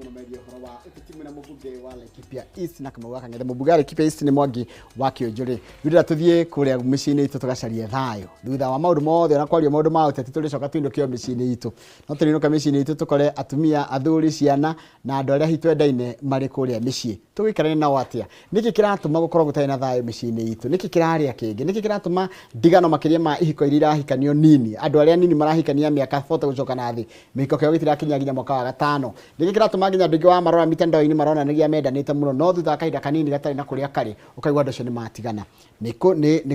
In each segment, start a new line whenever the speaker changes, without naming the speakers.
Mũno megiĩ ũhoro wa ũteti mwena mũmbunge wa Laikipia East na Kamau wa Kang'ethe. Mũmbunge wa Laikipia East nĩ Mwangi wa Kĩũnjũrĩ. Rĩu ndĩrenda tũthiĩ kũrĩa mĩciĩ-inĩ itũ tũgacarie thayũ thutha wa maũndũ mothe, ona kwaria maũndũ ma ũteti, tũrĩcoka tũinũke o mĩciĩ-inĩ itũ. No tũrĩinũka mĩciĩ-inĩ itũ tũkore atumia, athuri, ciana na andũ arĩa hihi twendaine marĩ kũrĩa mĩciĩ. Tũgũikarania nao atĩa? Nĩkĩ kĩratũma gũkorwo gũtarĩ na thayũ mĩciĩ-inĩ itũ? Nĩkĩ kĩrarĩa kĩngĩ? Nĩkĩ kĩratũma ndigano makĩria ma ihiko iria irahikanio nini, andũ arĩa nini marahikania mĩaka 40 gũcoka na thĩ, mĩhiko kĩao gĩtirakinya nginya mwaka wa gatano? Nĩkĩ kĩratũma nginya andũ aingĩ wa marora mitandao-inĩ maronanagia mendanĩte mũno, no thutha wa kahinda kanini gatarĩ na kũrĩa karĩ, ũkaigua andũ acio nĩ matigana? Nĩ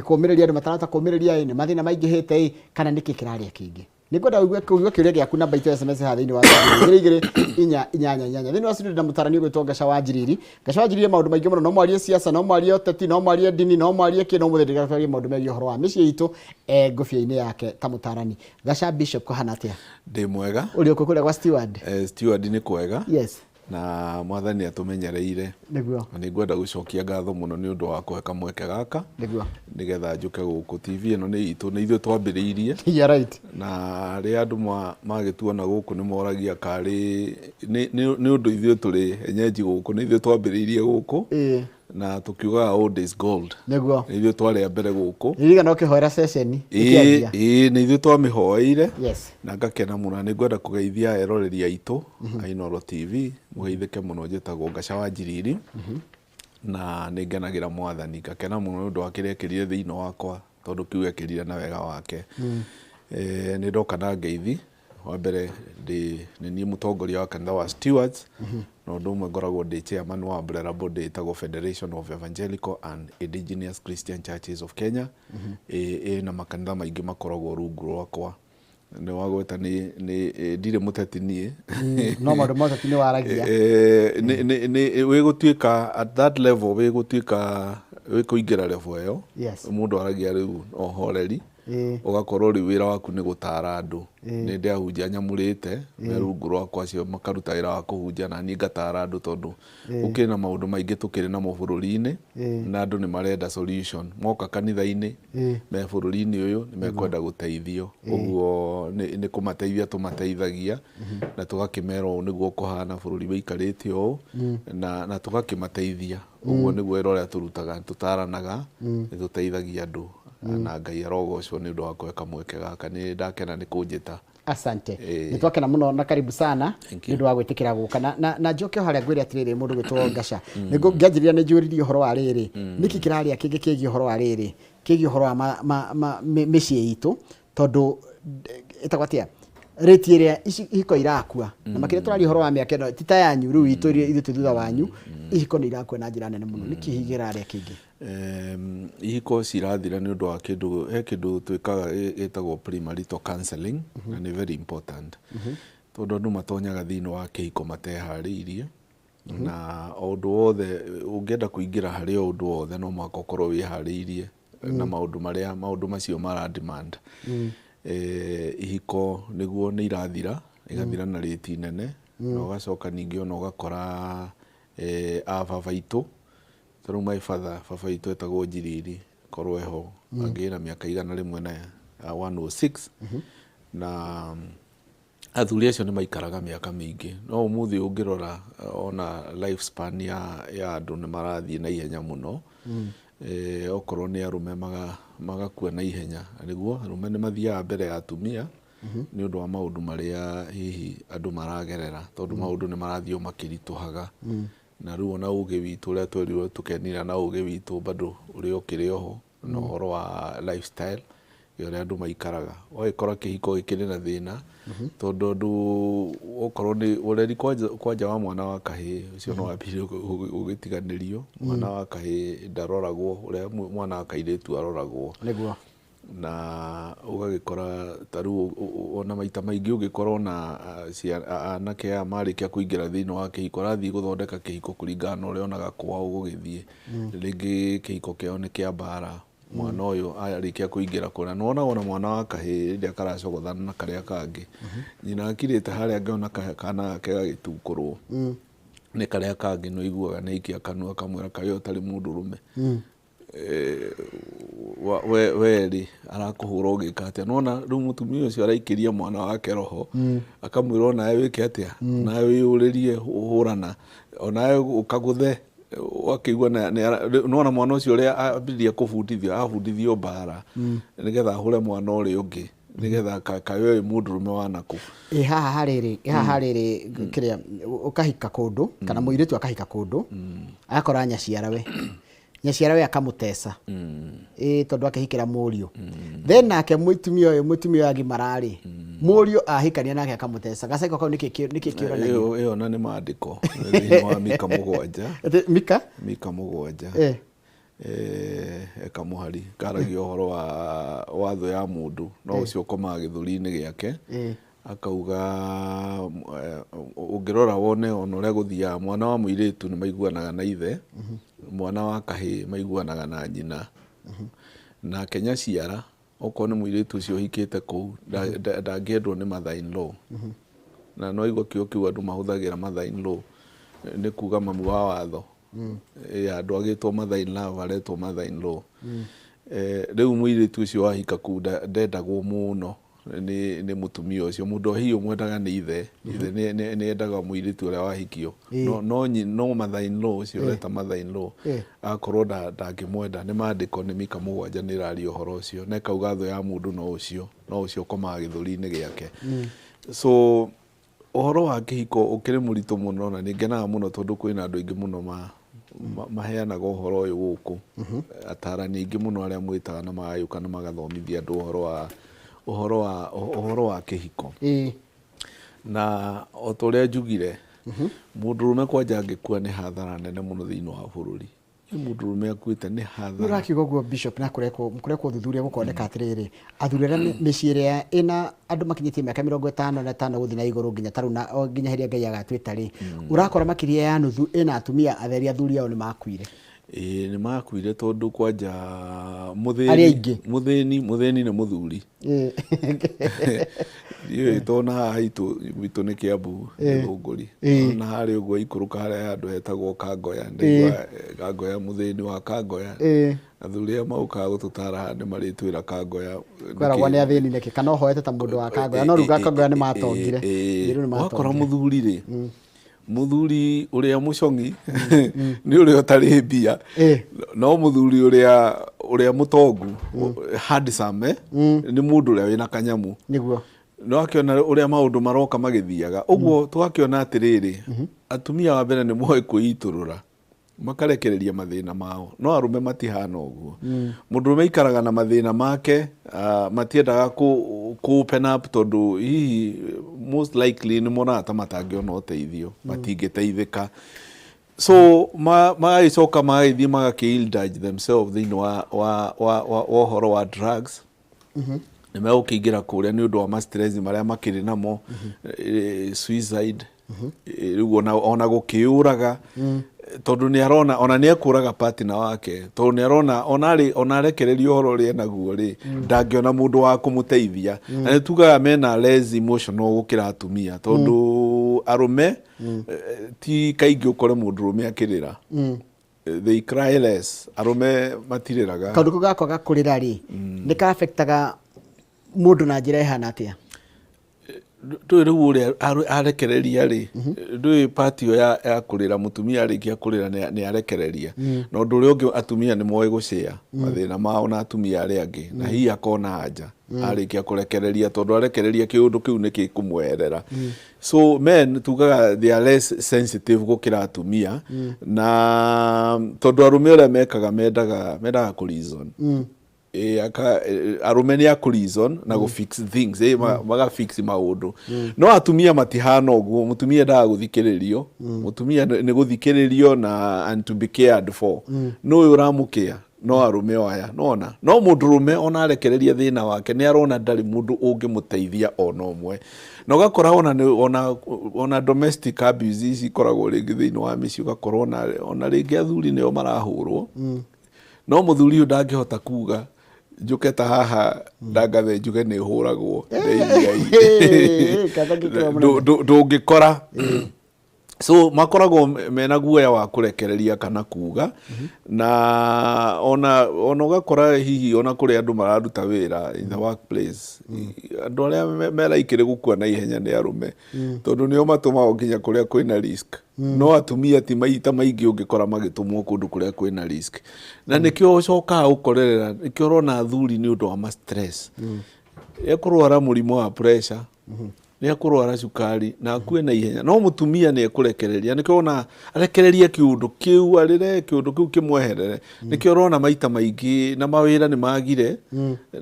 kũmĩrĩria andũ matarahota kũmĩrĩria ĩ, nĩ mathĩna maingĩhĩte ĩ, kana nĩkĩ kĩrarĩa kĩngĩ? Nĩ ngwenda ũigue kũigua kĩũria gĩaku namba itũ ya SMS haha thĩinĩ wa studio, 22488. Thĩinĩ wa studio ndĩna mũtarani ũgwĩtwo Ngaca wa Njiriri. Ngaca wa Njiriri maũndũ maingĩ mũno, no mwarie siasa, no mwarie ũteti, no mwarie ndini, no mwarie kĩ, no mũthĩ ndĩrenda twarie maũndũ megiĩ ũhoro wa mĩciĩ itũ e ngũbia-inĩ yake ta mũtarani. Gaca Bishop, kũhana atĩa?
Ndĩ mwega.
Ũrĩ ũkũ kũrĩa gwa Steward?
Steward nĩ kwega.
Yes.
Na Mwathani atũmenyereire.
Nĩguo.
Na nĩ ngwenda gũcokia ngatho mũno nĩ ũndũ wa kũhe kamweke gaka.
Nĩguo.
Nĩgetha njũke gũkũ. TV ĩno nĩ itũ, nĩ ithuĩ twambĩrĩirie.
You're right.
Na rĩrĩa andũ magĩtuona gũkũ nĩ moragia karĩ nĩ ũndũ ithuĩ tũrĩ enyenji gũkũ, nĩ ithuĩ twambĩrĩirie gũkũ. Na tũkiugaga old is gold.
Nĩguo.
Nĩ ithuĩ twarĩ a mbere gũkũ.
Ririkana ũkĩhoera ceceni
ĩkĩanjia. Ĩĩ, nĩ ithuĩ twamĩhoeire.
Yes.
Na ngakena mũno, na nĩ ngwenda kũgeithia eroreri aitũ a Inooro TV, mũgeithĩke mũno. Njĩtagwo Ngaca wa Njiriri na nĩ ngenagĩra Mwathani, ngakena mũno nĩ ũndũ wa kĩrĩa ekĩrire thĩinĩ wakwa, tondũ kĩu ekĩrire na wega wake. Nĩ ndoka na ngeithi. Wa mbere ndĩ nĩ niĩ mũtongoria wa kanitha wa Stewards, na ũndũ ũmwe ngoragwo ndĩ chairman wa umbrella body ĩtagwo Federation of Evangelical and Indigenous Christian Churches of Kenya. Ĩna makanitha maingĩ makoragwo rungu rwakwa. Nĩ wagweta nĩ ndirĩ mũteti niĩ.
No maũndũ ma ũteti nĩ waragia.
Nĩ wĩgũtuĩka at that level, wĩgũtuĩka wĩkũingĩra level ĩyo, mũndũ aragia rĩu na ũhoreri, ũgakorwo rĩu wĩra waku nĩ gũtara andũ. Nĩ ndĩ ahunjia nyamũrĩte me rungu rwakwa, acio makaruta wĩra wa kũhunjia na niĩ ngatara andũ, tondũ gũkĩrĩ na maũndũ maingĩ tũkĩrĩ namo bũrũri-inĩ na andũ nĩ marenda solution. Moka kanitha-inĩ me bũrũri-inĩ ũyũ nĩ mekwenda gũteithio, ũguo nĩ kũmateithia tũmateithagia na tũgakĩmera ũũ nĩguo kũhana, bũrũri wĩikarĩte ũũ, na tũgakĩmateithia. Ũguo nĩguo wĩra ũrĩa tũrutaga, tũtaranaga, nĩ tũteithagia andũ, na Ngai arogocwo nĩ ũndũ wa kũhe kamweke gaka. Nĩ ndakena nĩ kũnjĩta.
Asante. Nĩ twakena mũno na karibu sana nĩ ũndũ wa gwĩtĩkĩra gũka. Na njoke o harĩa ngwĩre atĩrĩrĩ, mũndũ gwĩtwo Ngaca, nĩ ngĩanjĩrĩria nĩ njũririe ũhoro wa rĩrĩ, nĩkĩ kĩrarĩa kĩngĩ kĩgiĩ ũhoro wa rĩrĩ, kĩgiĩ ũhoro wa mĩciĩ itũ, tondũ ĩtagwo atĩa, rĩti ĩrĩa ici ihiko irakua, na makĩria tũraria ũhoro wa mĩaka ĩno ti ta yanyu rĩu itũ, ithuĩ twĩ thutha wanyu, ihiko nĩ irakua na njĩra nene mũno. Nĩkĩ hihi kĩrarĩa kĩngĩ?
Ihiko cirathira nĩ ũndũ wa kĩndũ, he kĩndũ twĩkaga gĩtagwo premarital counseling, na nĩ very important, tondũ andũ matonyaga thĩinĩ wa kĩhiko mateharĩirie, na o ũndũ wothe ũngĩenda kũingĩra harĩ, o ũndũ wothe no mũhaka ũkorwo wĩharĩirie na maũndũ marĩa maũndũ macio mara demand. Ihiko nĩguo nĩ irathira, igathira na rĩti nene, na ũgacoka ningĩ ona ũgakora a baba itũ, ta rĩu my father, baba witũ etagwo Njiriri, korwo eho angĩ na mĩaka 100 na 106, na athuri acio nĩ maikaraga mĩaka mĩingĩ, no ũmũthĩ ũngĩrora ona life span ya andũ nĩ marathiĩ na ihenya mũno. Okorwo nĩ arũme magakua na ihenya, nĩguo arũme nĩ mathiaga mbere ya atumia nĩ ũndũ wa maũndũ marĩa hihi andũ maragerera, tondũ maũndũ nĩ marathiĩ o makĩritũhaga, na rĩu ona ũgĩ witũ ũrĩa twerirwo tũkenira na ũgĩ witũ bado ũrĩa ũkĩrĩ oho, na ũhoro wa lifestyle ya ũrĩa andũ maikaraga, ũgagĩkora kĩhiko gĩkĩrĩ na thĩna, tondũ andũ okorwo nĩ ũreri kwanja wa mwana wa kahĩĩ, ũcio no wambire ũgĩtiganĩrio. Mwana wa kahĩĩ ndaroragwo ũrĩa mwana wa kairĩtu aroragwo. Na ũgagĩkora ta rĩu ona maita maingĩ ũngĩkora ona anake aya marĩkia kũingĩra thĩinĩ wa kĩhiko, arathiĩ gũthondeka kĩhiko kũringana na ũrĩa onaga kwao gũgĩthiĩ. Rĩngĩ kĩhiko kĩao nĩ kĩa mbara, mwana ũyũ arĩkia kũingĩra kũrĩa nĩ wonaga ona mwana wa kahĩĩ rĩrĩa karacogothana na karĩa kangĩ, nyina akirĩte harĩa angĩona kana gake gagĩtukũrwo nĩ karĩa kangĩ, nĩ ũiguaga nĩ aikia kanua kamwĩra, "Kaĩ ũtarĩ mũndũrũme?" We rĩ, arakũhũra ũgĩka atĩa? Nona rĩu mũtumia ũcio araikĩria mwana wake roho, akamwĩra onawe wĩke atĩa, onawe wĩyũrĩrie, hũrana, onawe ũkagũthe, ũgakĩigua nona mwana ũcio ũrĩa ambĩrĩria kũbundithio, abundithio mbara nĩgetha ahũre mwana ũrĩa ũngĩ, nĩgetha kaĩ ũyũ mũndũrũme wa nakũ.
Ĩ haha harĩrĩ, ĩ haha harĩrĩ, kĩrĩa ũkahika kũndũ kana mũirĩtu akahika kũndũ, agakora nyaciarawe, nyaciarawe akamũteca, ĩ tondũ akĩhikĩra mũriũ, then nake mũtumia ũyũ agimara rĩ, mũriũ ahikania nake akamũteca. Gacaiko kau nĩkĩ kĩũranagia?
Ĩyo na nĩ maandĩko thĩinĩ wa Mika 7.
Ati Mika?
Mika 7. Eka mũhari karagia ũhoro wa watho ya mũndũ no ũcio ũkomaga gĩthũri-inĩ gĩake, akauga ũngĩrora wone ona ũrĩa gũthiaga, mwana wa mũirĩtu nĩ maiguanaga na ithe, mwana wa kahĩĩ maiguanaga na nyina. Nake nyaciara, okorwo nĩ mũirĩtu ũcio ũhikĩte kũu, ndangĩendwo nĩ mother in law. Na no igua kiugo kĩu andũ mahũthagĩra, mother in law nĩ kuga mamu wa watho. Andũ agĩtwo mother in love, aretwo mother in law. Rĩu mũirĩtu ũcio wahika kũu ndendagwo mũno nĩ mũtumia ũcio. Mũndũ hihi ũmwendaga nĩ ithe. Ithe nĩ endaga mũirĩtu ũrĩa wahikio, no mother in law ũcio ũreta mother in law akorwo ndangĩmwenda. Nĩ maandĩko, nĩ Mika 7 nĩ ĩraria ũhoro ũcio, na ĩkauga thũ ya mũndũ no ũcio ũkomaga gĩthũri-inĩ gĩake. So ũhoro wa kĩhiko ũkĩrĩ mũritũ mũno, na nĩ ngenaga mũno tondũ kwĩna andũ aingĩ mũno maheanaga ũhoro ũyũ gũkũ, atarani aingĩ mũno arĩa mwĩtaga na magagĩũka na magathomithia andũ ũhoro wa kĩhiko. Na o ta ũrĩa njugire, mũndũrũme kwanja angĩkua nĩ hathara nene mũno thĩinĩ wa bũrũri. Nĩ mũndũrũme akuĩte nĩ hathara.
Ũrakiuga ũguo, Bishop, na kũrekwo ũthuthuria gũkoneka atĩrĩrĩ, athuri arĩa mĩciĩ ĩrĩa ĩna andũ makinyĩtie mĩaka 55 gũthiĩ na igũrũ, nginya tarĩu na o nginya hĩrĩa Ngai agatwĩta rĩ, ũrakora makĩria ya nuthu ĩna atumia atheri, athuri ao nĩ makuire.
Ĩĩ, nĩ makuire tondũ kwanja
Arĩa
mũthĩni
aingĩ.
Mũthĩni nĩ mũthuri. Ndiũĩ tondũ na haha haitũ gwitũ nĩ Kĩambu, Gĩthũngũri, na harĩa ũguo ikũrũka harĩa handũ hetagwo Kangoya, ndaigua Kangoya, mũthĩni wa Kangoya. Athuri arĩa maũkaga gũtũtara haha nĩ marĩtwĩra Kangoya
Kweragwo nĩ athĩni nĩkĩ, kana ũhoete ta mũndũ wa Kangoya, no rĩu Kangoya nĩ matongire. Rĩu nĩ
Wakora
matongire.
Mũthuri rĩ, mũthuri ũrĩa mũcong'i nĩ ũrĩa ũtarĩ mbia, no mũthuri ũrĩa mũtongu, handsome, nĩ mũndũ ũrĩa wĩna kanyamũ. No akĩona ũrĩa maũndũ maroka magĩthiaga ũguo, tũgakĩona atĩrĩrĩ, atumia wa mbere nĩ moĩ kwĩitũrũra, makarekereria mathĩna mao, no arũme matihana ũguo. Mũndũrũme aikaraga na mathĩna make, matiendaga kũ open up tondũ hihi most likely nĩ monaga ta matangĩona ũteithio, matingĩteithĩka. So magagĩcoka magagĩthiĩ magakĩ indulge themselves thĩinĩ wa ũhoro wa drugs. Nĩ megũkĩingĩra kũrĩa nĩ ũndũ wa ma stress marĩa makĩrĩ namo, suicide. Rĩu ona gũkĩũraga, tondũ nĩ arona ona nĩ ekũraga partner wake, tondũ nĩ arona ona arĩ ona arekereria ũhoro ũrĩa enaguo rĩ, ndangĩona mũndũ wa kũmũteithia. Na nĩ tugaga mena less emotional gũkĩra atumia, tondũ arũme ti kaingĩ ũkore mũndũrũme akĩrĩra. They cry less, arũme matirĩraga.
Kaũndũ kau gakwaga kũrĩra rĩ, nĩ ka-affectaga mũndũ na njĩra ĩhana atĩa?
Ndũĩ rĩu ũrĩa arekereria rĩ, ndũĩ part ĩyo ya kũrĩra, mũtumia arĩkia kũrĩra nĩ arekereria. Na ũndũ ũrĩa ũngĩ, atumia nĩ moĩ gũcĩa mathĩna mao na atumia arĩa angĩ, na hihi akona anja arĩkia kũrekereria, tondũ arekereria kĩũndũ kĩu nĩ gĩkũmweherera. So men tugaga they are less sensitive gũkĩra atumia, na tondũ arũme ũrĩa mekaga, mendaga kũ reason. Arũme nĩ a kũ reason na gũ fix things, maga fix maũndũ, no atumia matihana ũguo. Mũtumia endaga gũthikĩrĩrio, mũtumia nĩ gũthikĩrĩrio na and to be cared for. No ũyũ ũramũkĩa no arũme o aya nona, no mũndũrũme ona arekereria thĩna wake nĩ arona ndarĩ mũndũ ũngĩmũteithia ona ũmwe. Na ũgakora ona ona domestic abuse ici ikoragwo rĩngĩ thĩinĩ wa mĩciĩ, ũgakora ona rĩngĩ athuri nĩo marahũrwo, no mũthuri ũyũ ndangĩhota kuga, njũke ta haha ndangathe njuge nĩ hũragwo.
Kata ngĩkĩra mũnene.
Ndũngĩkora. So makoragwo mena guoya wa kũrekereria kana kuga. Na ona ũgakora hihi ona kũrĩ andũ mararuta wĩra in the workplace, andũ arĩa meraikĩrĩ gũkua na ihenya nĩ arũme, tondũ nĩo matũmagwo nginya kũrĩa kwĩna risk. No atumia ti maita maingĩ ũngĩkora magĩtũmwo kũndũ kũrĩa kwĩna risk. Na nĩkĩo ũcokaga gũkorerera, nĩkĩo ũrona athuri nĩ ũndũ wa ma stress ekũrwara mũrimũ wa pressure, nĩ ekũrwara cukari na akue na ihenya. No mũtumia nĩ ekũrekereria, nĩkĩo ona arekererie kĩũndũ kĩu, arĩre kĩũndũ kĩu kĩmweherere. Nĩkĩo ũrona maita maingĩ na mawĩra nĩ magire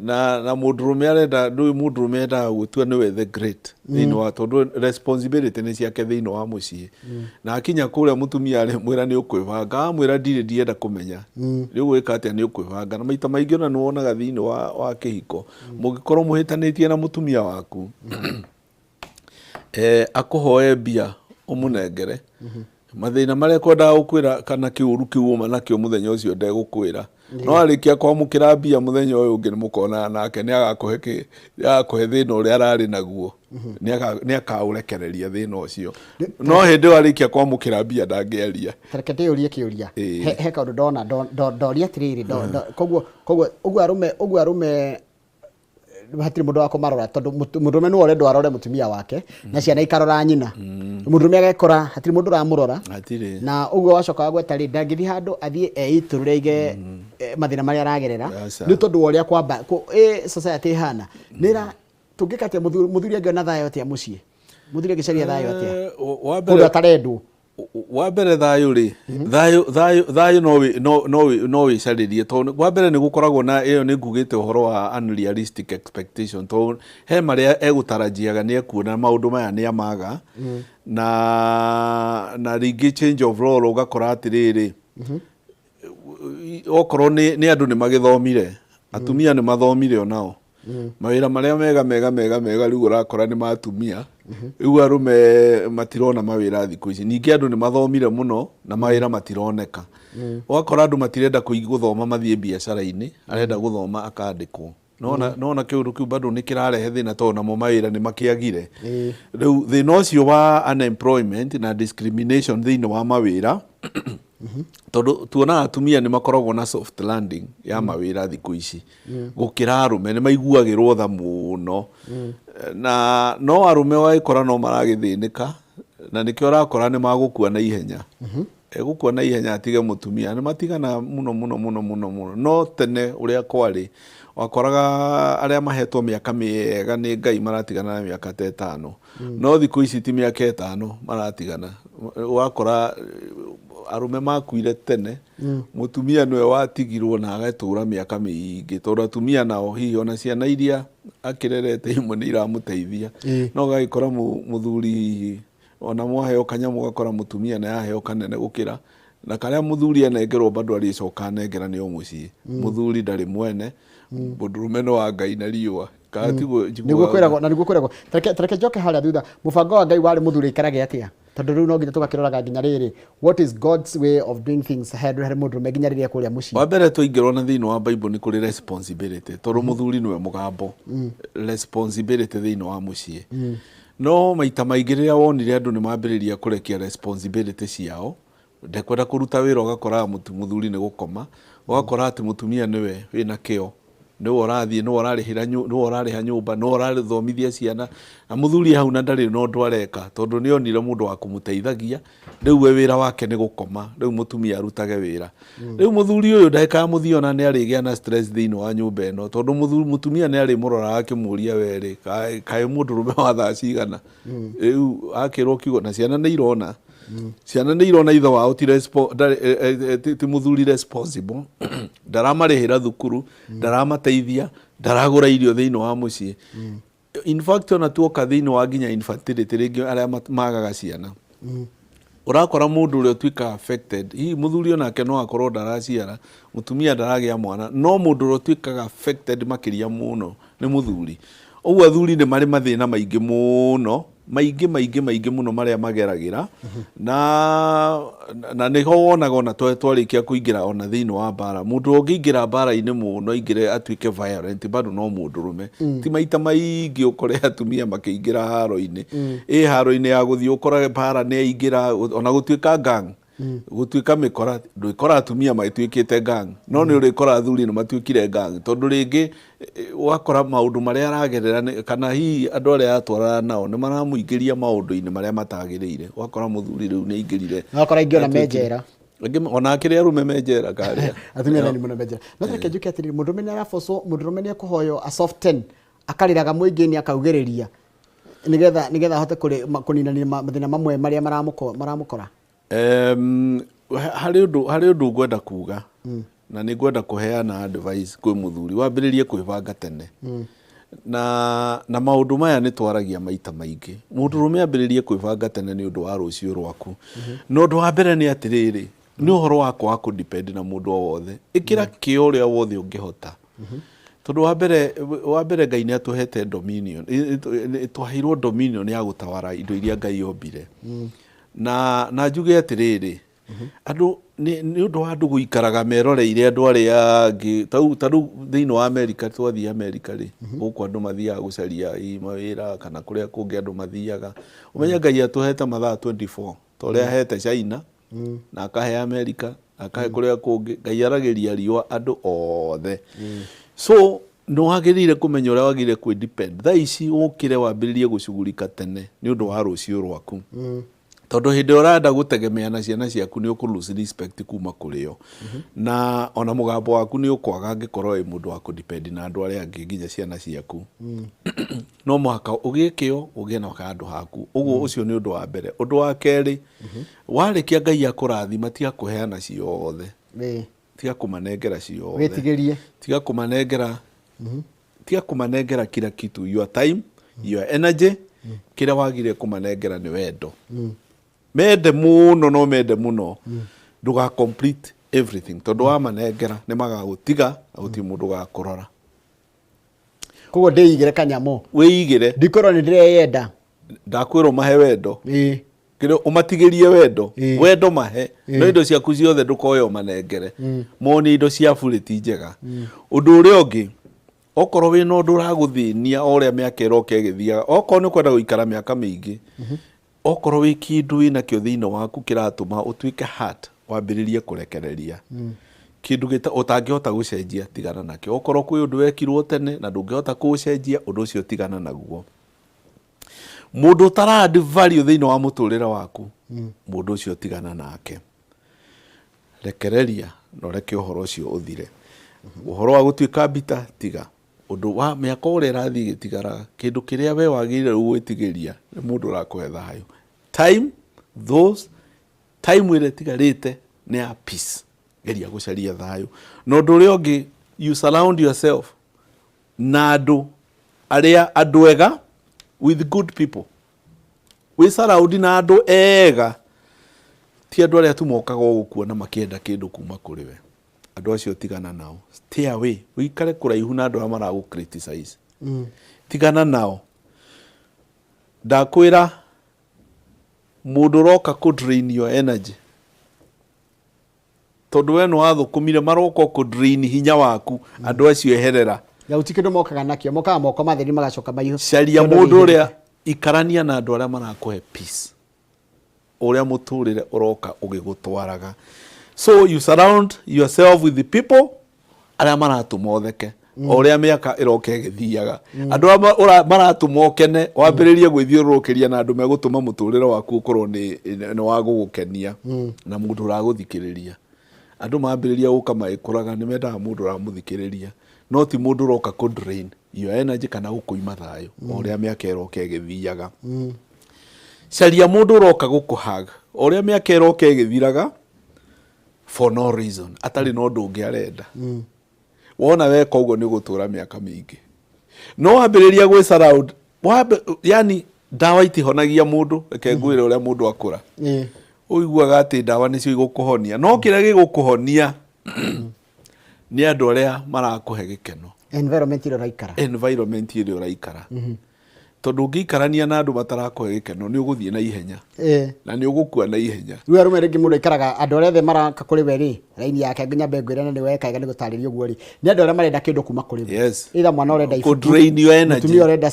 na mũndũrũme arenda, ndũĩ, mũndũrũme endaga gũtua nĩwe the great thĩinĩ wa, tondũ responsibility nĩ ciake thĩinĩ wa mũciĩ. Na akinya kũrĩa, mũtumia arĩmwĩra nĩ ũkwĩbanga, amwĩra ndirĩ, ndienda kũmenya nĩ ũgwĩka atĩa, nĩ ũkwĩbanga. Na maita maingĩ ona nĩ wonaga thĩinĩ wa kĩhiko, mũngĩkorwo mũhĩtanĩtie na mũtumia waku, akũhoe mbia ũmũnengere, mathĩna marĩa kwendaga gũkwĩra kana kĩũru kĩu uma nakĩo mũthenya ũcio ndegũkwĩra. No arĩkia kwamũkĩra mbia, mũthenya ũyũ ũngĩ nĩ mũkonana nake, nĩ agakũhe kĩ, nĩ agakũhe thĩna ũrĩa ararĩ naguo, nĩ akaũrekereria thĩna ũcio. No hĩndĩ ĩyo arĩkia kwamũkĩra mbia ndangĩaria.
Tareke ndĩyũrie kĩũria. He kaũndũ ndona ndoria atĩrĩrĩ, koguo ũguo arũme hatirĩ mũndũ wa kũmarora, tondũ mũndũrũme nĩwe ũrendwo arore mũtumia wake na ciana ikarora nyina. Mũndũrũme agekora hatirĩ mũndũ ũramũrora.
Hatirĩ.
Na ũguo wacoka wagweta rĩ, ndangĩthiĩ handũ athiĩ eitũrũre aige mathĩna marĩa aragerera.
Aca.
Nĩ tondũ wa ũrĩa kwamba society ĩhana nĩra. Tũngĩka atĩa? Mũthuri angĩona thayũ atĩa mũciĩ? Mũthuri angĩcaria thayũ atĩa
Wa
kũndũ
mbere
atarendwo?
Wa mbere, thayũ rĩ, thayũ no wĩcarĩrie, tondũ wa mbere nĩ gũkoragwo na ĩyo nĩ ngugĩte ũhoro wa unrealistic expectation, tondũ he marĩa egũtarajiaga nĩ ekuona maũndũ maya nĩ amaga. Na rĩngĩ change of role, ũgakora atĩrĩrĩ, okorwo nĩ andũ nĩ magĩthomire, atumia nĩ mathomire onao, mawĩra marĩa mega mega mega mega rĩu ũrakora nĩ ma atumia. Rĩu arũme matirona mawĩra thikũ ici. Ningĩ andũ nĩ mathomire mũno na mawĩra matironeka. Ũgakora andũ matirenda gũthoma mathiĩ biacara-inĩ, arenda gũthoma akandĩkwo. Nona kĩũndũ kĩu bado nĩ kĩrarehe thĩna, tondũ namo mawĩra nĩ makĩagire. Rĩu thĩna ũcio wa unemployment na discrimination thĩinĩ wa mawĩra, tondũ tuonaga atumia nĩ makoragwo na soft landing ya mawĩra thikũ ici gũkĩra arũme, nĩ maiguagĩrwo tha mũno. Na no arũme wagĩkora no maragĩthĩnĩka, na nĩkĩo ũrakora nĩ magũkua na ihenya, egũkua na ihenya atige mũtumia. Nĩ matigana mũno mũno mũno mũno mũno. No tene ũrĩa kwarĩ, wakoraga arĩa mahetwo mĩaka mĩega nĩ Ngai maratigana na mĩaka ta 5. No thikũ ici ti mĩaka 5 maratigana. Ũgakora arũme makuire tene, mũtumia nĩwe watigirwo na agatũra mĩaka mĩingĩ, tondũ atumia nao hihi ona ciana iria akĩrerete imwe nĩ iramũteithia. No ũgagĩkora mũthuri hihi ona mwaheo kanyamũ, ũgakora mũtumia nĩ aheo kanene gũkĩra na karĩa mũthuri anengerwo, bado arĩcoka anengera nĩ o mũciĩ. Mũthuri ndarĩ mwene, mũndũrũme nĩ wa Ngai na riũa. Kana tiguo?
Nĩguo kwĩragwo, na nĩguo kwĩragwo. Tareke njoke harĩa thutha. Mũbango wa Ngai warĩ mũthuri aikarage atĩa? Tondũ rĩu no nginya tũgakĩroraga nginya rĩrĩ, what is God's way of doing things harĩ mũndũrũme nginya rĩrĩa kũrĩa mũciĩ?
Wa mbere, twaingĩrwo na thĩinĩ wa Bible nĩ kũrĩ responsibility, tondũ mũthuri nĩwe mũgambo, responsibility thĩinĩ wa mũciĩ. No maita maingĩ rĩrĩa wonire andũ nĩ mambĩrĩria kũrekia responsibility ciao, ndekwenda kũruta wĩra, ũgakoraga mũthuri nĩ gũkoma, ũgakora atĩ mũtumia nĩwe wĩna kĩo, nĩwe ũrathiĩ, nĩwe ũrarĩhĩra nĩwe ũrarĩha nyũmba, nĩwe ũrathomithia ciana, na mũthuri hau na ndarĩ na ũndũ areka, tondũ nĩ onire mũndũ wa kũmũteithagia. Rĩu we wĩra wake nĩ gũkoma, rĩu mũtumia arutage wĩra. Rĩu mũthuri ũyũ ndagĩka ya mũthia ona nĩ arĩgĩa na stress thĩinĩ wa nyũmba ĩno, tondũ mũtumia nĩ arĩmũroraga akĩmũria, werĩ kaĩ mũndũrũme wa thaa cigana? Rĩu akĩrwo kiugo, na ciana nĩ irona, ciana nĩ irona ithe wao ti ti mũthuri responsible, ndaramarĩhĩra thukuru, ndaramateithia, ndaragũra irio thĩinĩ wa mũciĩ. In fact, ona tuoka thĩinĩ wa nginya infertility, rĩngĩ arĩa magaga ciana, ũrakora mũndũ ũrĩa ũtuĩkaga affected, hihi mũthuri onake no akorwo ndaraciara, mũtumia ndaragĩa mwana, no mũndũ ũrĩa ũtuĩkaga affected makĩria mũno nĩ mũthuri. Ũguo athuri nĩ marĩ mathĩna maingĩ mũno. Maingĩ maingĩ maingĩ mũno marĩa mageragĩra, na nĩho wonaga ona twarĩkia kũingĩra ona thĩinĩ wa mbara, mũndũ ũngĩingĩra mbara-inĩ mũno aingĩre atuĩke violent bado no mũndũrũme. Ti maita maingĩ ũkore atumia makĩingĩra haro-inĩ, ĩ haro-inĩ ya gũthiĩ ũkore mbara nĩ aingĩra, ona gũtuĩka gang, gũtuĩka mĩkora, ndwĩkora atumia matuĩkĩte gang, no nĩ ũrĩkora athuri nĩ matuĩkire gang, tondũ rĩngĩ wakora maũndũ marĩa aragerera kana hihi andũ arĩa aratwarana nao nĩ maramũingĩria maũndũ-inĩ marĩa matagĩrĩire. Wakora mũthuri rĩu nĩ aingĩrire.
Wakora aingĩ ona me njera.
Angĩ ona akĩrĩ arũme me njera karĩa.
Atumia nĩ mũno me njera. No reke njuke atĩrĩrĩ, mũndũrũme nĩ arabocwo, mũndũrũme nĩ ekũhoywo a soften, akarĩraga mũingĩ-inĩ akaugĩrĩria nĩgetha ahote kũninania mathĩna mamwe marĩa maramũkora.
Harĩ ũndũ ngwenda kuga, na nĩ ngwenda kũheana advice kwĩ mũthuri wambĩrĩrie kwĩbanga tene, na maũndũ maya nĩ twaragia maita maingĩ. Mũndũrũme ambĩrĩrie kwĩbanga tene nĩ ũndũ wa rũciũ rwaku. Na ũndũ wa mbere nĩ atĩrĩrĩ, nĩ ũhoro wa kwaga kũdepend na mũndũ o wothe. Ĩkĩra kĩo ũrĩa wothe ũngĩhota, tondũ wa mbere Ngai nĩ atũhete dominion, twaheirwo dominion ya gũtawara indo iria Ngai ombire. Na njuge atĩrĩrĩ, andũ nĩ ũndũ wa andũ gũikaraga meroreire andũ arĩa angĩ, ta rĩu thĩinĩ wa Amerika, twathiĩ Amerika rĩ, gũkũ andũ mathiaga gũcaria hihi mawĩra kana kũrĩa kũngĩ andũ mathiaga. Ũmenye Ngai atũhete mathaa 24 ta ũrĩa ahete China na akahe Amerika na akahe kũrĩa kũngĩ. Ngai aragĩria riũa andũ othe, so nĩ wagĩrĩire kũmenya ũrĩa wagĩrĩire kwĩ depend. Thaa ici ũkĩre wambĩrĩrie gũcugurika tene nĩ ũndũ wa rũciũ rwaku, tondũ hĩndĩ ĩrĩa ũrenda gũtegemea na ciana ciaku nĩ ũkũ lose respect kuma kũrĩ o, na ona mũgambo waku nĩ ũkwaga angĩkorwo wĩ mũndũ wa kũdepend na andũ arĩa angĩ, nginya ciana ciaku. No mũhaka ũgĩe kĩo, ũgĩe na handũ haku. Ũguo ũcio nĩ ũndũ wa mbere. Ũndũ wa kerĩ, warĩkia Ngai akũrathima, tiga kũheana ciothe. Tiga kũmanengera ciothe.
Wĩtigĩrie.
Tiga kũmanengera kila kitu, your time, your energy. Kĩrĩa wagire kũmanengera nĩ wendo. Mende mũno, no mende mũno, ndũga complete everything, tondũ wamanengera nĩ magagũtiga na gũtirĩ mũndũ ũgakũrora.
Koguo ndĩigĩre kanyamũ.
Wĩigĩre.
Ndikorwo nĩ ndĩreyenda.
Ndakwĩrwo mahe wendo. Kĩrĩa ũmatigĩrie wendo. Wendo mahe, no indo ciaku ciothe ndũkoe ũmanengere, mone indo cia burĩ ti njega. Ũndũ ũrĩa ũngĩ, okorwo wĩna ũndũ ũragũthĩnia, o ũrĩa mĩaka ĩroka ĩgĩthiaga, okorwo nĩ ũkwenda gũikara mĩaka mĩingĩ, okorwo wĩ kĩndũ wĩnakĩo thĩinĩ waku kĩratũma ũtuĩke hurt, wambĩrĩrie kũrekereria. Kĩndũ ũtangĩhota gũcenjia, tigana nakĩo. Okorwo kwĩ ũndũ wekirwo tene na ndũngĩhota kũũcenjia, ũndũ ũcio tigana naguo. Mũndũ ũtara add value thĩinĩ wa mũtũrĩre waku, mũndũ ũcio tigana nake. Rekereria na ũreke ũhoro ũcio ũthire. Ũhoro wa gũtuĩka mbita, tiga. Ũndũ wa mĩaka ũrĩa ĩrathiĩ ĩgĩtigaraga, kĩndũ kĩrĩa we wagĩrĩire rĩu gwĩtigĩria nĩ mũndũ ũrakũhe thayũ. Time, those time ĩrĩa ĩtigarĩte nĩ ya peace. Geria gũcaria thayũ. Na ũndũ ũrĩa ũngĩ, you surround yourself na andũ arĩa andũ ega, with good people. Wĩ surround na andũ ega, ti andũ arĩa tu mokaga o gũkuona makĩenda kĩndũ kuma kũrĩ we. Andũ acio tigana nao, stay away, ũikare kũraihu na andũ arĩa maragũ criticize. Tigana nao. Ndakwĩra, mũndũ ũroka kũ drain your energy, tondũ we nĩ wathũkũmire, maroka kũ drain hinya waku, andũ acio eherera.
Na gũtirĩ kĩndũ mokaga nakĩo, mokaga moko matheri magacoka maihũ.
Caria
Kĩndũ
mũndũ
gĩihũrĩte.
Ũrĩa ikarania na andũ arĩa marakũhe peace, ũrĩa mũtũrĩre ũroka ũgĩgũtwaraga. So you surround yourself with the people arĩa maratũma ũtheke o ũrĩa mĩaka ĩroka ĩgĩthiaga, andũ arĩa maratũma ũkene. Wambĩrĩrie gwĩthiũrũrũkĩria na andũ megũtũma mũtũrĩre waku ũkorwo nĩ wa gũgũkenia, na mũndũ ũragũthikĩrĩria. Andũ mambĩrĩria gũka magĩkũraga, nĩ mendaga mũndũ ũramũthikĩrĩria, no ti mũndũ ũroka kũ drain your energy kana gũkũima thayũ o ũrĩa mĩaka ĩroka ĩgĩthiaga. Caria mũndũ ũroka gũkũhag o ũrĩa mĩaka ĩroka ĩgĩthiraga for no reason, atarĩ na ũndũ ũngĩ arenda. Wona weka ũguo, nĩ ũgũtũra mĩaka mĩingĩ. No wambĩrĩria gwĩ surround yani ndawa itihonagia mũndũ. Reke ngwĩre, ũrĩa mũndũ akũra, ũiguaga atĩ ndawa nĩcio igũkũhonia, no kĩrĩa gĩgũkũhonia nĩ andũ arĩa marakũhe gĩkeno.
Environment ĩrĩa ũraikara.
Environment ĩrĩa ũraikara. Tondũ ũngĩikarania na andũ matarakũhe gĩkeno, nĩ ũgũthiĩ na ihenya na nĩ ũgũkua na ihenya.
Rĩu arũme rĩngĩ mũndũ aikaraga, andũ arĩa othe maraka kũrĩ we rĩ, raini yake nyambe ngwĩre na nĩ wekaga nĩ gũtarĩria ũguo rĩ, nĩ andũ arĩa marenda kĩndũ kuma kũrĩ we. Either mwana ũrenda ibuku,
Kũ-drain your energy.
mũtumia ũrenda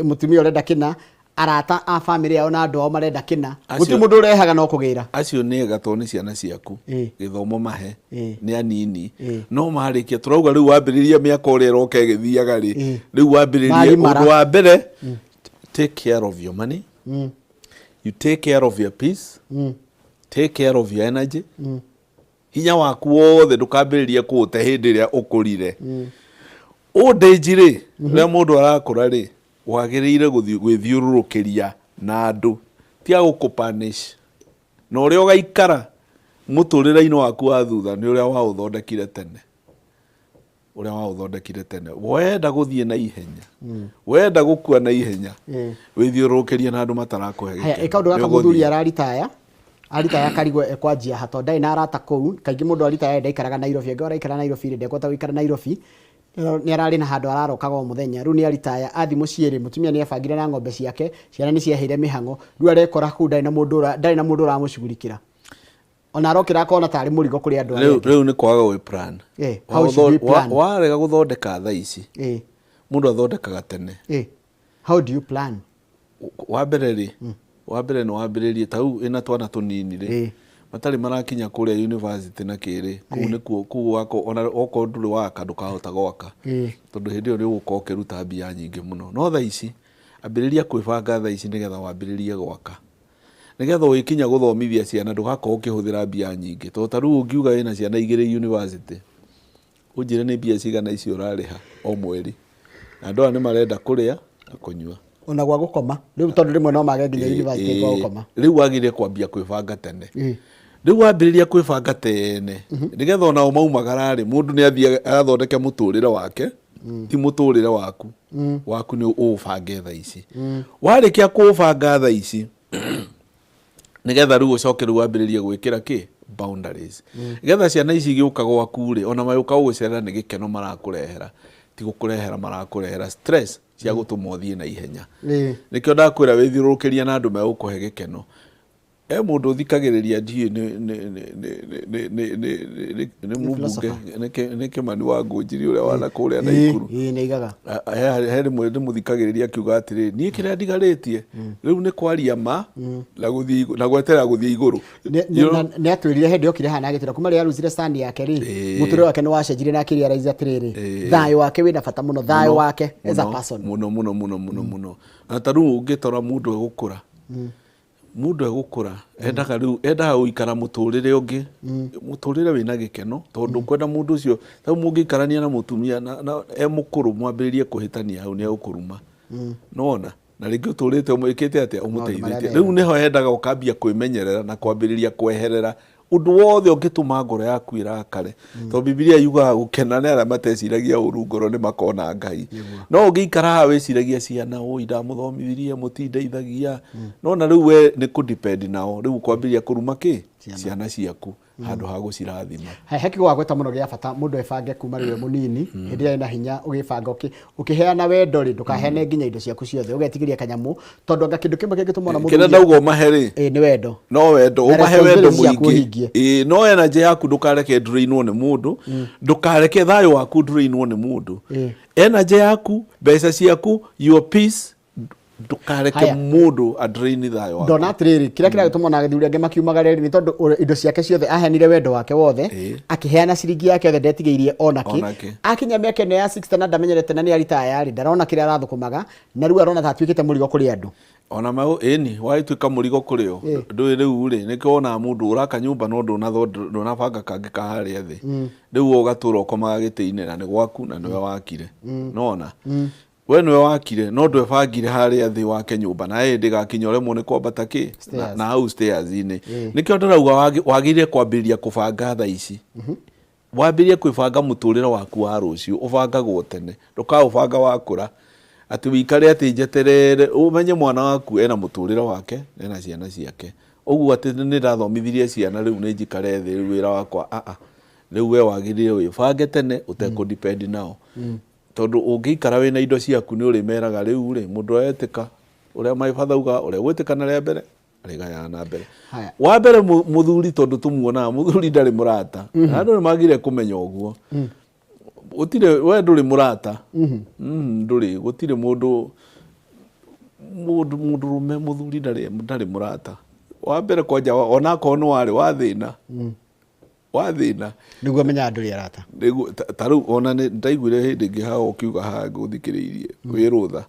mũtumia ũrenda kĩna, arata a famĩlĩ yao na andũ ao marenda kĩna.
Acio-
Gũtirĩ mũndũ ũrehaga no kũgĩra.
Acio nĩ ega tondũ nĩ ciana ciaku. Gĩthomo mahe nĩ anini, no marĩkia tũrauga rĩu wambĩrĩria mĩaka ũrĩa ĩroka ĩgĩthiaga rĩ, rĩu wambĩrĩrie
Magimara.
ũndũ wa mbere, take care of your money, you take care of your peace, take care of your energy. Hinya waku wothe ndũkambĩrĩrie kũũte hĩndĩ ĩrĩa ũkũrire. Old age rĩ, rĩrĩa mũndũ arakũra rĩ, wagĩrĩire gũthiĩ gwĩthiũrũrũkĩria na andũ ti a gũkũ-punish. Na ũrĩa ũgaikara mũtũrĩre-inĩ waku wa thutha nĩ ũrĩa waũthondekire tene, ũrĩa waũthondekire tene. Wenda gũthiĩ na ihenya, wenda gũkua na ihenya, wĩthiũrũrũkĩrie na andũ matarakũhe
Haya,
gĩkeno.
ĩka ũndũ gaka.
Nĩ
Mũthuri
ũgũthiĩ.
araritaya, aritaya akarigwo ekwanjia ha, tondũ ndarĩ na arata kũu. Kaingĩ mũndũ aritaya ndaikaraga Nairobi. Angĩkorwo araikara Nairobi rĩ, ndekũhota gũikara Nairobi, nĩ ararĩ na handũ ararokaga o mũthenya. Rĩu nĩ aritaya, athi mũciĩ rĩ, mũtumia nĩ ebangire na ng'ombe ciake, ciana nĩ ciaheire mĩhang'o. Rĩu arekora kũu ndarĩ na mũndũ ndarĩ na mũndũ ũramũcugurikĩra. Ona arokĩra akona tarĩ mũrigo kũrĩ andũ arĩa
Rĩu
angĩ.
rĩu nĩ kwaga gwĩ plan.
How should we plan?
Warega gũthondeka thaa ici, mũndũ athondekaga tene.
How do you plan?
Wa mbere rĩ, wa mbere nĩ wambĩrĩrie ta rĩu ĩna twana tũnini rĩ, matarĩ marakinya kũrĩa university na kĩrĩ, kũu nĩkuo kũu wako, ona okorwo ndũrĩ waka ndũkahota gwaka, tondũ hĩndĩ ĩyo nĩ ũgũkorwo ũkĩruta mbia nyingĩ mũno. No thaa ici ambĩrĩria kwĩbanga thaa ici nĩgetha wambĩrĩrie gwaka, nĩgetha ũgĩkinya gũthomithia ciana ndũgakorwo ũkĩhũthĩra mbia nyingĩ. Tondũ ta rĩu ũngiuga wĩna ciana igĩrĩ university, ũnjĩre nĩ mbia cigana icio ũrarĩha o mweri, na andũ aya nĩ marenda kũrĩa na kũnyua,
ona gwa gũkoma rĩu, tondũ rĩmwe no mage nginya university gwa gũkoma.
Rĩu wagĩrĩire kwambia kwĩbanga tene. Rĩu wambĩrĩria kwĩbanga tene nĩgetha onao maumagara rĩ, mũndũ nĩ athiĩ athondeke mũtũrĩre wake, ti mũtũrĩre waku. Waku nĩ ũũbange thaa ici. Warĩkia kũũbanga thaa ici, nĩgetha rĩu ũcoke rĩu wambĩrĩrie gwĩkĩra kĩ boundaries, nĩgetha ciana ici igĩũka gwaku rĩ, ona magĩũka gũgũcerera nĩ gĩkeno marakũrehera, ti gũkũrehera marakũrehera stress cia gũtũma ũthiĩ na ihenya. Nĩkĩo ndakwĩra wĩthiũrũrũkĩria na andũ megũkũhe gĩkeno. E mũndũ ũthikagĩrĩria, ndiũĩ nĩ mũmbunge nĩ Kĩmani wa Ngũnjiri ũrĩa wana kũrĩa Naikuru.
Ĩĩ, nĩ aigaga.
He rĩmwe ndĩmũthikagĩrĩria akiuga atĩrĩ, niĩ kĩrĩa ndigarĩtie rĩu nĩ kwaria ma na gũthiĩ na gweterera gũthiĩ igũrũ.
Nĩ atwĩrire hĩndĩ yokire haha na agĩtwĩra kuma rĩrĩa aruzire stand yake rĩ, mũtũrĩre wake nĩ wacenjirie na akĩrealize atĩrĩrĩ, thayũ wake wĩna bata mũno, thayũ wake as a person.
Mũno mũno mũno mũno mũno. Na ta rĩu ũngĩtora mũndũ egũkũra, mũndũ egũkũra endaga rĩu endaga gũikara mũtũrĩre ũngĩ, mũtũrĩre wĩna gĩkeno, tondũ kwenda mũndũ ũcio. Rĩu mũngĩikarania na mũtumia na e mũkũrũ, mwambĩrĩrie kũhĩtania hau, nĩ egũkũruma. Nĩwona na rĩngĩ ũtũrĩte ũmwĩkĩte atĩa, ũmũteithĩtie. Rĩu nĩho endaga ũkambia kwĩmenyerera na kwambĩrĩria kweherera ũndũ wothe ũngĩtũma ngoro yaku ĩrakare, tondũ Bibilia yugaga gũkena nĩ arĩa mateciragia ũru ngoro, nĩ makona Ngai. No ũngĩikara haha wĩciragia ciana, ũi ndamũthomithirie, mũtindeithagia, nona rĩu we nĩ kũ-depend nao. Rĩu ũkwambĩrĩria kũruma kĩ ciana ciaku handũ ha gũcirathima.
He kiugo wagweta mũno gĩa bata, mũndũ ebange kuma rĩu e mũnini, hĩndĩ ĩrĩa ena hinya. Ũgĩbanga ũkĩheana wendo rĩ, ndũkaheane nginya indo ciaku ciothe, ũgetigĩria kanyamũ, tondũ anga kĩndũ kĩmwe kĩngĩtũma ona
Kĩrĩa
mũthuri
ndauga ũmahe rĩ,
Ĩ, nĩ wendo.
No wendo.
Na
Ũmahe wendo
responsibility ciaku
mũingĩ.
ũhingie.
Ĩĩ, no energy yaku ndũkareke drainwo nĩ mũndũ, ndũkareke thayũ waku drainwo nĩ mũndũ. Energy yaku, mbeca ciaku, your peace, ndũkareke
Haya.
mũndũ adrain thayũ waku.
Ndona atĩrĩrĩ, kĩrĩa kĩragĩtũma ona athuri angĩ makiumaga rĩrĩ nĩ tondũ indo ciake ciothe aheanire, wendo wake wothe, akĩheana ciringi yake yothe, ndetigĩirie onakĩ.
Onakĩ.
Akinya mĩaka ĩno ya 60 na ndamenyerete na nĩ aritaya rĩ, ndarona kĩrĩa arathũkũmaga, na rĩu arona ta atuĩkĩte mũrigo kũrĩ andũ.
Ona mau ĩni wagĩtuĩka mũrigo kũrĩ o ndũĩ. Rĩu rĩ, nĩkĩo wonaga mũndũ ũraka nyũmba no ndũnabanga kangĩ ka harĩa thĩ. Rĩu we ũgatũra ũkomaga gĩtĩ-inĩ na nĩ gwaku na nĩwe wakire. Nona we nĩwe wakire no ndwebangire harĩa thĩ wake nyũmba, na hĩndĩ ĩgakinya ũremwo nĩ kwambata kĩ
Stairs.
Na hau stairs-inĩ. Nĩkĩo ndĩrauga wagĩrĩire kwambĩrĩria kũbanga thaa ici, wambĩrĩrie kwĩbanga mũtũrĩre waku wa rũciũ. Ũbangagwo tene, ndũkaũbanga wakũra atĩ wĩikare atĩ njeterere. Ũmenye mwana waku ena mũtũrĩre wake, ena ciana ciake, ũguo atĩ nĩ ndathomithirie ciana, rĩu nĩ njikare thĩ, rĩu wĩra wakwa aa. Rĩu we wagĩrĩire wĩbange tene ũtekũ depend nao. Tondũ ũngĩikara wĩna indo ciaku nĩ ũrĩmeraga rĩu rĩ mũndũ aretĩka ũrĩa my father uga ũrĩa gwĩtĩka na rĩa mbere arĩgayaga na mbere.
Haya.
Wa mbere mũthuri tondũ tũmuonaga mũthuri ndarĩ mũrata. Na andũ nĩ magire kũmenya ũguo. Gũtirĩ we ndũrĩ mũrata. Ndũrĩ gũtirĩ mũndũ mũndũ mũndũrũme mũthuri ndarĩ mũrata. Wa mbere kwanja onakorwo nĩ warĩ wa thĩna. Wa thĩna.
Nĩguo menyaga ndũrĩ arata.
Nĩguo ta rĩu ona nĩ ndaiguire hĩndĩ ĩngĩ haha ũkiuga haha ngũthikĩrĩirie wĩ rũtha.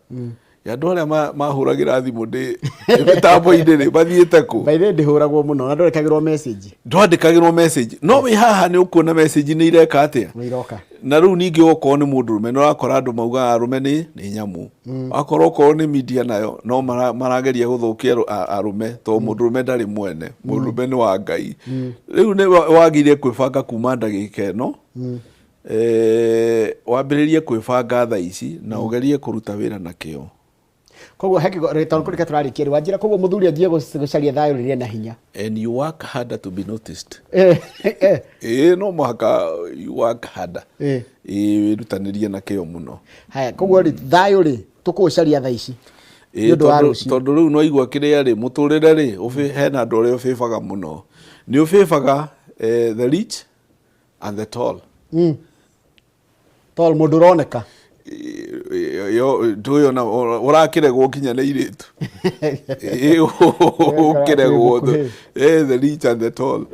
Ya andũ arĩa mahũragĩra thimũ ndĩ mĩtambo-inĩ rĩ mathiĩte kũ?
By the way ndĩhũragwo mũno na ndwandĩkagĩrwo message.
Ndwandĩkagĩrwo message. No wĩ haha nĩ ũkuona message nĩ ireka atĩa?
Nĩ iroka.
Na rĩu ningĩ okorwo nĩ mũndũrũme nĩ ũrakora andũ maugaga arũme nĩ nyamũ. Akorwo okorwo nĩ media nayo no marageria gũthũkia arũme tondũ mũndũrũme ndarĩ mwene, mũndũrũme nĩ wa Ngai. Rĩu nĩ wagĩrĩire kwĩbanga kuma ndagĩka ĩno. Wambĩrĩrie kwĩbanga thaa ici na ũgerie kũruta wĩra na kĩo.
Koguo he kĩgo tondũ kũrĩka tũrarĩkia rĩ wanjĩra koguo mũthuri anjie gũcaria thayũ rĩrĩa na hinya.
And you work harder to be noticed. No mũhaka you work harder. Wĩrutanĩrie na kĩo mũno.
Haya, koguo rĩ thayũ rĩ tũkũũcaria thaa ici. Nĩ ũndũ wa rũciũ.
Tondũ rĩu no igua kĩrĩa rĩ mũtũrĩre rĩ hena andũ arĩa ũbĩbaga mũno. Nĩ ũbĩbaga the rich and the tall.
Tall mũndũ ũroneka.
Yo ndũyona ũrakĩregwo nginya nĩ airĩtu. Ũkĩregwo the rich and the tall.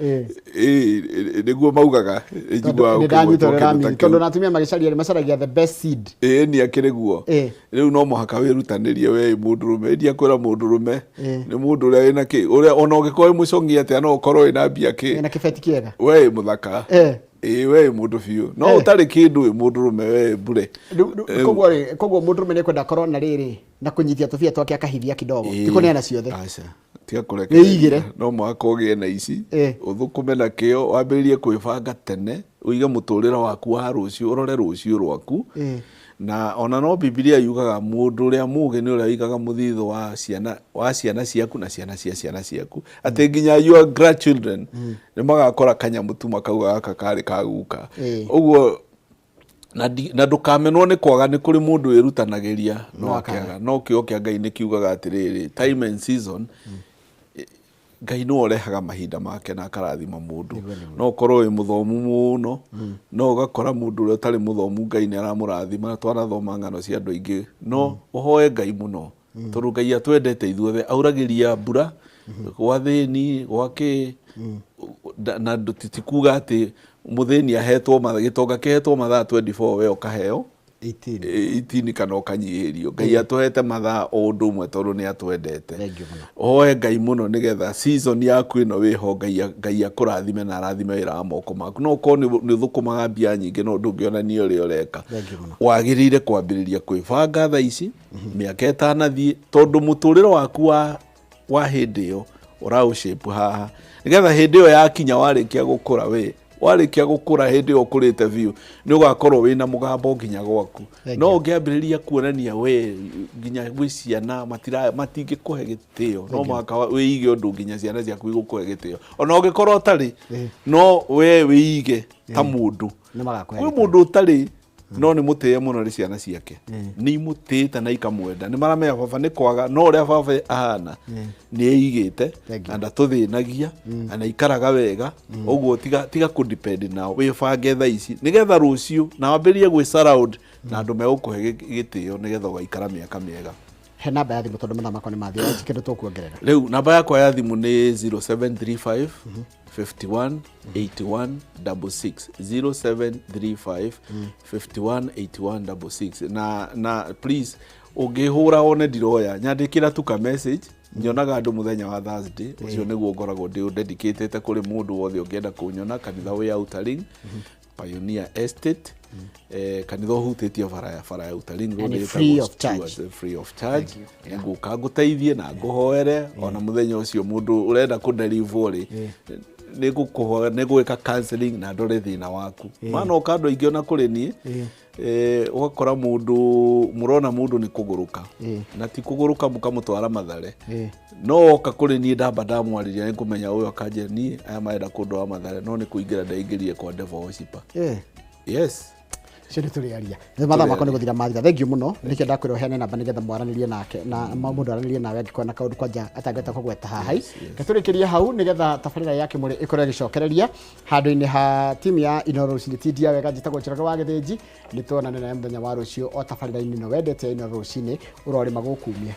Nĩguo maugaga.
Nĩ ndanyita ũrĩa ũramini tondũ na atumia magĩcaria rĩ macaragia the best seed.
Nĩ akĩrĩ guo. Rĩu no mũhaka wĩrutanĩrie we mũndũrũme. Ndiakwĩra mũndũrũme nĩ mũndũ ũrĩa wĩna kĩ ũrĩa ona ũngĩkorwo wĩ mũcong'i atĩa no ũkorwo wĩna mbia kĩ.
Wĩna kĩbeti kĩega.
We mũthaka. We mũndũ biũ. No ũtarĩ kĩndũ wĩ mũndũrũme we mbure.
Koguo rĩ koguo mũndũrũme nĩ kwenda akorwo na rĩrĩ na kũnyitia tũbia twake akahithia kidogo. Ti kũneana ciothe.
Aca. Tiga kũrekereria. No mũhaka ũgĩe na ici ũthũkũme na kĩo wambĩrĩrie kwĩbanga tene ũige mũtũrĩre waku wa rũciũ ũrore rũciũ rwaku. Na ona no Bibilia yugaga mũndũ ũrĩa mũũgĩ nĩ ũrĩa ũigaga mũthithũ wa ciana ciaku na ciana cia ciana ciaku. Atĩ nginya your grandchildren nĩ magakora kanyamũ tu makauga gaka karĩ ka guka. Ũguo na ndũkamenwo nĩ kwaga nĩ kũrĩ mũndũ wĩrutanagĩria no akĩaga. No kĩo kĩa Ngai nĩ kiugaga atĩrĩrĩ time and season Ngai nĩwe ũrehaga mahinda make na akarathima mũndũ. No ũkorwo wĩ mũthomu mũno no ũgakora mũndũ ũrĩa ũtarĩ mũthomu Ngai nĩ aramũrathima. Twanathoma ng'ano cia andũ aingĩ no ũhoe Ngai mũno tondũ Ngai atwendete ithuothe auragĩria mbura gwa thĩni gwa kĩ na ti kuga atĩ mũthĩni ahetwo mathaa gĩtonga kĩhetwo mathaa 24 we ũkaheo 18 kana ũkanyihĩrio. Ngai atũhete mathaa o ũndũ ũmwe tondũ nĩ atwendete. Ũhoe Ngai mũno nĩgetha season yaku ĩno wĩho Ngai akũrathime na arathime wĩra wa moko maku. No ũkorwo nĩ ũthũkũmaga mbia nyingĩ no ndũngĩonania ũrĩa ũreka. Wagĩrĩire kwambĩrĩria kwĩbanga thaa ici mĩaka ĩtanathiĩ tondũ mũtũrĩre waku wa hĩndĩ ĩyo ũraũshape haha nĩgetha hĩndĩ ĩyo yakinya warĩkia gũkũra we warĩkia gũkũra hĩndĩ ĩyo ũkũrĩte biũ nĩ ũgakorwo wĩna mũgambo nginya gwaku. No ũngĩambĩrĩria kuonania we nginya gwĩ ciana matingĩkũhe gĩtĩo no mũhaka wĩige ũndũ nginya ciana ciaku igũkũhe gĩtĩo ona ũngĩkorwo ũtarĩ no we wĩige ta mũndũ. Kwĩ mũndũ ũtarĩ no nĩ mũtĩe mũno nĩ ciana ciake nĩ imũtĩĩte na ikamwenda nĩ maramenya baba nĩ kwaga no ũrĩa baba ahana nĩ eigĩte na ndatũthĩnagia na aikaraga wega ũguo tiga kũ depend nao wĩbange thaa ici nĩgetha rũciũ na wambĩrĩrie gwĩ surround na andũ megũkũhe gĩtĩo nĩgetha ũgaikara mĩaka mĩega.
He namba ya thimũ tondũ mathaa makwa nĩ mathiĩ kĩndũ tũkuongerera.
Rĩu namba yakwa ya thimũ nĩ 0735 51 81 66 0735 51 81 66 na please ũngĩhũra one ndiroya nyandĩkĩra tu ka message nyonaga andũ mũthenya wa Thursday ũcio nĩguo ngoragwo ndĩ dedicatete kũrĩ mũndũ wothe ũngĩenda kũnyona kanitha wĩ Outer Ring Pioneer Estate kanitha ũhutĩtie bara ya Outer Ring Road
free of charge.
Free of charge. Ngũka ngũteithie na ngũhoere ona mũthenya ũcio mũndũ ũrenda kũdeliver rĩ nĩ gwĩka counseling na ndore thĩna waku. Mana ũka andũ aingĩ ona kũrĩ niĩ ũgakora mũndũ mũrona mũndũ nĩ kũgũrũka na ti kũgũrũka mũkamũtwara Mathare no oka kũrĩ niĩ ndamba ndamwarĩria nĩ kũmenya ũyũ akanjĩra niĩ aya marenda kũndwara Mathare no nĩ kũingĩra ndaingĩrire kwa devil worshiper. Yes.
Cio nĩ tũrĩaria. Mathaa makwa nĩ gũthira mathira. Thank you mũno. Nĩkĩo ndakwĩra ũheane namba nĩgetha mwaranĩrie nake na mũndũ aranĩrie nawe angĩkorwo na kaũndũ kwanja atangĩhota kũgweta haha. Reke tũrĩkĩrie hau nĩgetha tabarĩra ya Kĩmũrĩ ĩkorwo ĩgĩcokereria handũ-inĩ ha timu ya Inooro Rũcinĩ. Tindia wega, njĩtagwo Njoroge wa Gĩthĩnji. Nĩ tuonane nawe mũthenya wa rũciũ o tabarĩra-inĩ ĩno wendete ya Inooro Rũcinĩ. Ũrorĩma gũkumia.